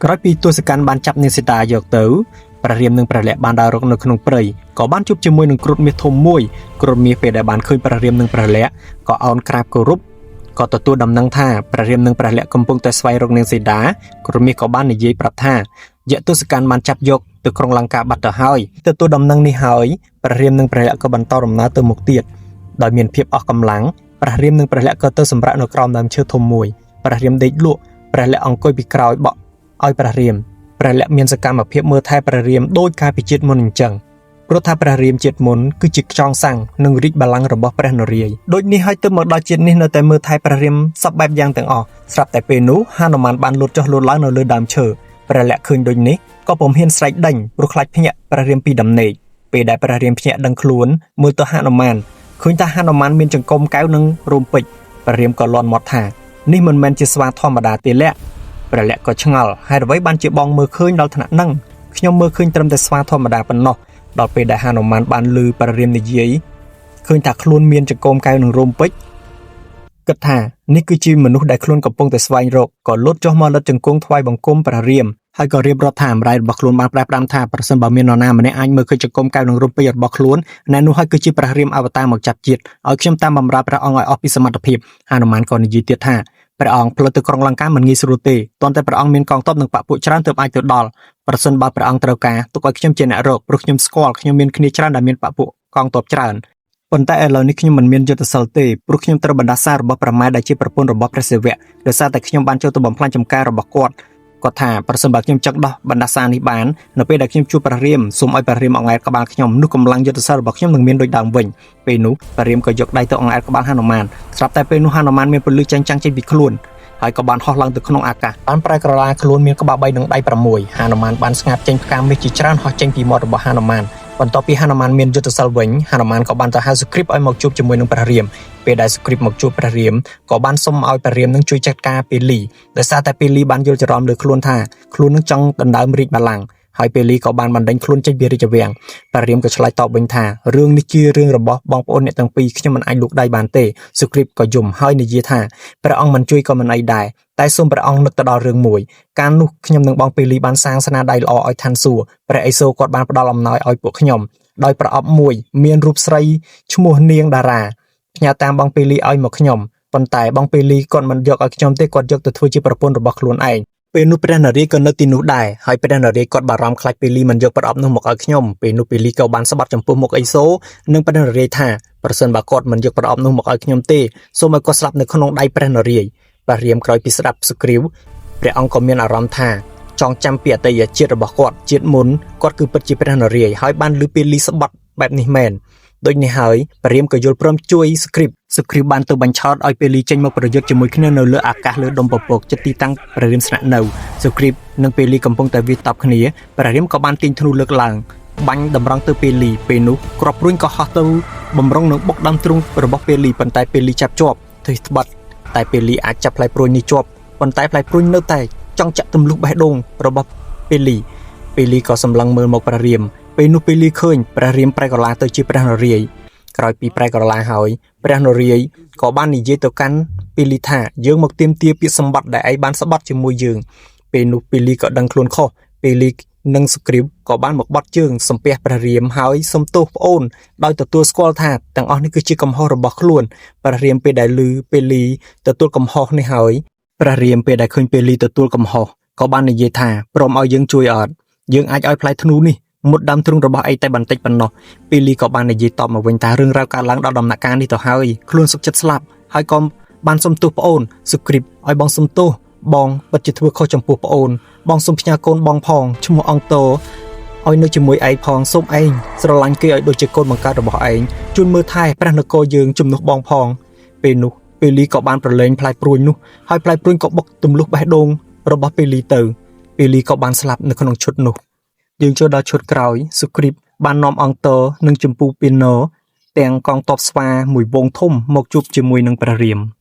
ក្រោយពីទសកាន់បានចាប់នាងសីតាយកទៅព្រះរាមនិងព្រះលក្សណ៍បានដើររកនៅក្នុងព្រៃក៏បានជួបជាមួយនឹងគ្រុឌមាសធំមួយគ្រុឌមាសពេលដែលបានឃើញព្រះរាមនិងព្រះលក្សណ៍ក៏អោនក្រាបគោរពក៏ទទួលដំណឹងថាព្រះរាមនិងព្រះលក្សណ៍កំពុងតែស្វែងរកនាងសីតាគ្រុឌមាសក៏បាននិយាយប្រាប់ថាយក្សទសកាន់បានចាប់យកទៅក្រុងលង្កាបាត់ទៅហើយទទួលដំណឹងនេះហើយព្រះរាមនិងព្រះលក្សណ៍ក៏បន្តដំណើរទៅមុខទៀតដោយមានភាពអស់កម្លាំងព្រះរាមនិងព្រះលក្សណ៍ក៏ទៅសម្រាកនៅក្រោមដើមឈើធំមួយព្រះរាមដេកលក់ព្រះលក្សណ៍អង្គុយពីក្រោយបក់ឲ្យព្រះរាម ព្រះលក្សណ៍មានសកម្មភាពមើលថែព្រះរាមដូចកាលពីជាតិមុនអញ្ចឹងព្រោះថាព្រះរាមជាតិមុនគឺជាខ្យងសាំងនិងរាជបល្ល័ង្ករបស់ព្រះនរាយណ៍ដូចនេះហើយទើបមកដល់ជាតិនេះនៅតែមើលថែព្រះរាមសពបែបយ៉ាងទាំងអស់ស្រាប់តែពេលនោះហនុមានបានលោតចុះលោតឡើងនៅលើដើមឈើព្រះលក្សណ៍ឃើញដូចនេះក៏ពុំហ៊ានស្រែកដេញព្រោះខ្លាចភ្ញាក់ព្រះរាមពីដំណេកពេលដែលព្រះរាមភ្ញាក់ដឹងខ្លួនមើលទៅហនុមានឃើញថាហនុមានមានចង្កុំកែវនិងរោមពេជ្រព្រះរាមក៏លាន់មាត់ថានេះមិនមែនជាស្វាធម្មតាទេលក្សណ៍ ព្រះលក្សណ៍ក៏ឆ្ងល់ហេតុអ្វីបានជាបងមើលឃើញដល់ថ្នាក់ហ្នឹងខ្ញុំមើលឃើញត្រឹមតែស្វាធម្មតាប៉ុណ្ណោះដល់ពេលដែលហនុមានបានឮព្រះរាមនិយាយឃើញថាខ្លួនមានចង្កូមកែវនឹងរោមពេជ្រគិតថានេះគឺជាមនុស្សដែលខ្លួនកំពុងតែស្វែងរកក៏លោតចុះមកលិតជង្គង់ថ្វាយបង្គំព្រះរាមហើយក៏រៀបរាប់ថាអម្រាយរបស់ខ្លួនបានប្រែផ្ដាំថាប្រសិនបើមាននរណាម្នាក់អាចមើលឃើញចង្កូមកែវនឹងរោមពេជ្ររបស់ខ្លួនណែនោះហើយគឺជាព្រះរាមអវតារមកចាប់ជាតិឲ្យខ្ញុំតាមបម្រើព្រះអង្គឲ្យអស់ពីសមត្ថភាពហនុមានក៏និយាយទៀតថា ព្រះអង្គផ្លូវទៅក្រុងលង្កាមិនងាយស្រួលទេទាល់តែព្រះអង្គមានកងទ័ពនិងបក្សពួកច្រើនទើបអាចទៅដល់ប្រសិនបើព្រះអង្គត្រូវការទុកឲ្យខ្ញុំជាអ្នករកព្រោះខ្ញុំស្គាល់ខ្ញុំមានគ្នាច្រើនដែលមានបក្សពួកកងទ័ពច្រើនប៉ុន្តែឥឡូវនេះខ្ញុំមិនមានយុទ្ធសិលទេព្រោះខ្ញុំត្រូវបណ្ដាសារបស់ព្រះម៉ែដែលជាប្រពន្ធរបស់ព្រះសិវៈដោយសារតែខ្ញុំបានចូលទៅបំផ្លាញចំការរបស់គាត់គាត់ថាប្រសិនបើខ្ញុំចឹកដោះបណ្ដាសានេះបាននៅពេលដែលខ្ញុំជួបព្រះរាមសូមឲ្យព្រះរាមអង្អែលក្បាលខ្ញុំនោះកម្លាំងយុទ្ធសិលរបស់ខ្ញុំនឹងមានដូចដើមវិញពេលនោះព្រះរាមក៏យកដៃទៅអង្អែលក្បាលហនុមានស្រាប់តែពេលនោះហនុមានមានពន្លឺចែងចាំងចេញពីខ្លួន ហើយក៏បានហោះឡើងទៅក្នុងអាកាសបានប្រែក្រឡាខ្លួនមានក្បាល3និងដៃ6ហនុមានបានស្ងាត់ចេញផ្កាមាសជាច្រើនហោះចេញពីមាត់របស់ហនុមានបន្ទាប់ពីហនុមានមានយុទ្ធសិលវិញហនុមានក៏បានទៅហៅសុគ្រីពឲ្យមកជួបជាមួយនឹងព្រះរាមពេលដែលសុគ្រីពមកជួបព្រះរាមក៏បានសុំឲ្យព្រះរាមនឹងជួយចាត់ការពេលីដោយសារតែពេលីបានយល់ច្រឡំលើខ្លួនថាខ្លួននឹងចង់ដណ្ដើមរាជបល្ល័ង្កហើយពេលីក៏បានបណ្ដេញខ្លួនចេញពីរាជវាំងព្រះរាមក៏ឆ្លើយតបវិញថារឿងនេះជារឿងរបស់បងប្អូនអ្នកទាំងពីរខ្ញុំមិនអាចលូកដៃបានទេសុគ្រីពក៏យំហើយនិយាយថាព្រះអង្គមិនជួយក៏មិនអីដែរតែសូមព្រះអង្គនឹកទៅដល់រឿងមួយកាលនោះខ្ញុំនិងបងពេលីបានសាងស្នាដៃល្អឲ្យឋានសួគ៌ព្រះឥសូរគាត់បានផ្ដល់អំណោយឲ្យពួកខ្ញុំដោយប្រអប់មួយមានរូបស្រីឈ្មោះនាងតារាផ្ញើតាមបងពេលីឲ្យមកខ្ញុំប៉ុន្តែបងពេលីគាត់មិនយកឲ្យខ្ញុំទេគាត់យកទៅធ្វើជាប្រពន្ធរបស់ខ្លួនឯងពេលនោះព្រះនរាយក៏នៅទីនោះដែរហើយព្រះនរាយគាត់បារម្ភខ្លាចពេលីមិនយកប្រអប់នោះមកឲ្យខ្ញុំពេលនោះពេលីក៏បានស្បត់ចំពោះមុខឥសូរនិងព្រះនរាយថាប្រសិនបើគាត់មិនយកប្រអប់នោះមកឲ្យខ្ញុំទេសូមឲ្យគាត់ស្លាប់នៅក្នុងដៃព្រះនរាយព្រះរាមក្រោយពីស្ដាប់សុគ្រីវព្រះអង្គក៏មានអារម្មណ៍ថាចងចាំពីអតីតជាតិរបស់គាត់ជាតិមុនគាត់គឺពិតជាព្រះនរាយហើយបានឮពេលីស្បត់បែបនេះមែនដូចនេះហើយព្រះរាមក៏យល់ព្រមជួយសុគ្រីពសុគ្រីពបានទៅបញ្ឆោតឲ្យពេលីចេញមកប្រយុទ្ធជាមួយគ្នានៅលើអាកាសលើដុំពពកជិតទីតាំងព្រះរាមស្នាក់នៅសុគ្រីពនិងពេលីកំពុងតែវាយតប់គ្នាព្រះរាមក៏បានទាញធ្នូលើកឡើងបាញ់តម្រង់ទៅពេលីពេលនោះគ្រាប់ព្រួញក៏ហោះទៅបំរុងនឹងបុកដើមទ្រូងរបស់ពេលីប៉ុន្តែពេលីចាប់ជាប់ធ្វើត្បិតតែពេលីអាចចាប់ផ្លែព្រួញនេះជាប់ប៉ុន្តែផ្លែព្រួញនៅតែចង់ចាក់ទម្លុះបេះដូងរបស់ពេលីពេលីក៏សម្លឹងមើលមកព្រះរាមពេលនោះពេលីឃើញព្រះរាមប្រែក្រឡាទៅជាព្រះនរាយណ៍ក្រោយពីប្រែក្រឡាហើយព្រះនរាយណ៍ក៏បាននិយាយទៅកាន់ពេលីថាយើងមកទាមទារពាក្យសម្បត្តិដែលឯងបានស្បត់ជាមួយយើងពេលនោះពេលីក៏ដឹងខ្លួនខុសពេលីនិងសុគ្រីពក៏បានមកបត់ជើងសំពះព្រះរាមហើយសុំទោសប្អូនដោយទទួលស្គាល់ថាទាំងអស់នេះគឺជាកំហុសរបស់ខ្លួនព្រះរាមពេលដែលឮពេលីទទួលកំហុសនេះហើយព្រះរាមពេលដែលឃើញពេលីទទួលកំហុសក៏បាននិយាយថាព្រមឲ្យយើងជួយអត់យើងអាចឲ្យផ្លែធ្នូនេះមុតដើមទ្រូងរបស់ឯងតែបន្តិចប៉ុណ្ណោះពេលីក៏បាននិយាយតបមកវិញថារឿងរ៉ាវកើតឡើងដល់ដំណាក់កាលនេះទៅហើយខ្លួនសុខចិត្តស្លាប់ហើយក៏បានសុំទោសប្អូនសុគ្រីពឲ្យបងសុំទោសបងពិតជាធ្វើខុសចំពោះប្អូនបងសូមផ្ញើកូនបងផងឈ្មោះអង្គតោឲ្យនៅជាមួយឯងផងសូមឯងស្រឡាញ់គេឲ្យដូចជាកូនបង្កើតរបស់ឯងជូនមើលថែព្រះនគរយើងជំនួសបងផងពេលនោះពេលីក៏បានប្រឡែងផ្លែព្រួញនោះហើយផ្លែព្រួញក៏បុកទម្លុះបេះដូងរបស់ពេលីទៅពេលីក៏បានស្លាប់នៅក្នុងឈុតនោះយើងចូលដល់ឈុតក្រោយសុគ្រីពបាននាំអង្គតនិងចម្ពូពីណូទាំងកងទ័ពស្វាមួយវងធំមកជួបជាមួយនឹងព្រះរាម។